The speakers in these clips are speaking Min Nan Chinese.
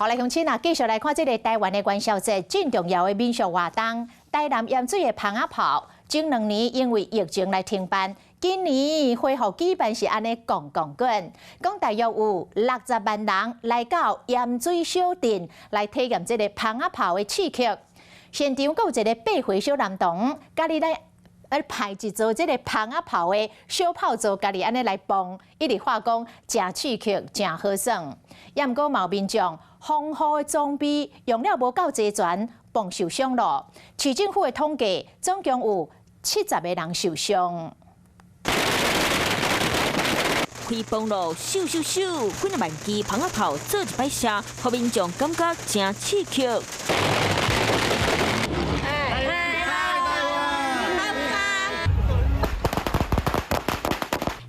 好來，鄉親啊，繼續來看這个台灣的元宵節，真重要的民俗活動——台南鹽水的蜂仔炮。前兩年因為疫情來停辦，今年恢復舉辦是按呢摃摃滾，講大約有60萬人來到鹽水小鎮來體驗這个蜂仔炮的刺激。現場閣有一个8歲小男童，家己來排一組這个蜂仔炮的小炮組，家己按呢來放，一直話講誠刺激，誠好耍。也毋過嘛有民眾防護的裝備用了無夠齊全，磅受傷咯。市政府的統計，總共有70個人受傷。開崩咯，咻咻咻，幾若萬支蜂仔炮做一擺聲，予民眾感覺誠刺激。嗨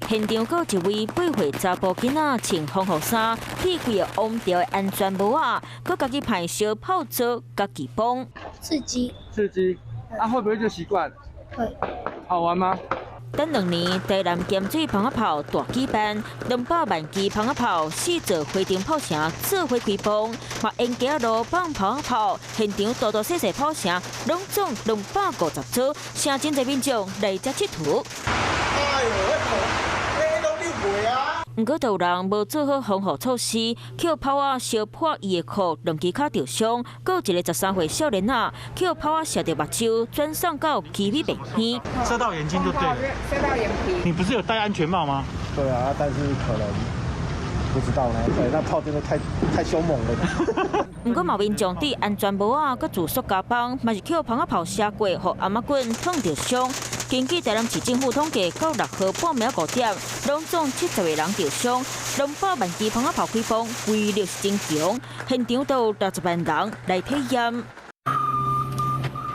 嗨，現場閣有一位8歲查埔囡仔穿防護衫，披規个王朝的安全帽仔，閣家己排小炮組，家己放。刺激。刺激，啊會不會就習慣？會。好玩嗎？等2年，台南鹹水蜂仔炮大舉辦，200萬支蜂仔炮，四座回程炮城做伙開放，嘛沿街路放蜂仔炮，現場大大細細炮城攏總250組，誠真濟民眾來遮𨑨迌。哎喲，毋過，就有人無做好防護措施，予炮仔燒破伊的褲，兩支跤著傷。閣有一个13歲少年仔，予炮仔射著目睭，轉送到奇美病院。射到眼睛就對了。射到眼皮。你不是有戴安全帽嗎？對啊，但是可能不知道呢。對，那炮真的太兇猛了。毋過，嘛民眾對安全帽仔，閣自塑膠棒，嘛是予蜂仔炮射過，予頷仔棍燙著傷。根據台南市政府統計，到6號半暝5點，攏總70個人著傷，200萬支蜂仔炮開放，威力是真強，現場都有60萬人來體驗。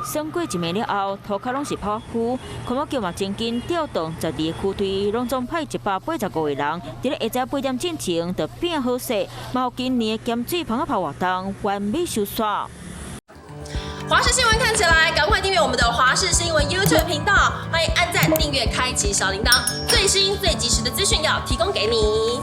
耍過一暝了後，塗跤攏是炮灰，環保局嘛真緊調動12个區隊，攏總派185個人，佇咧下晝8點進前就變好勢，嘛予今年的鹹水蜂仔炮活動完美收煞。華視新聞看起來，趕快訂閱我們的華視新聞 YouTube 頻道，歡迎按讚、訂閱、開啟小鈴鐺，最新最及時的資訊要提供給你。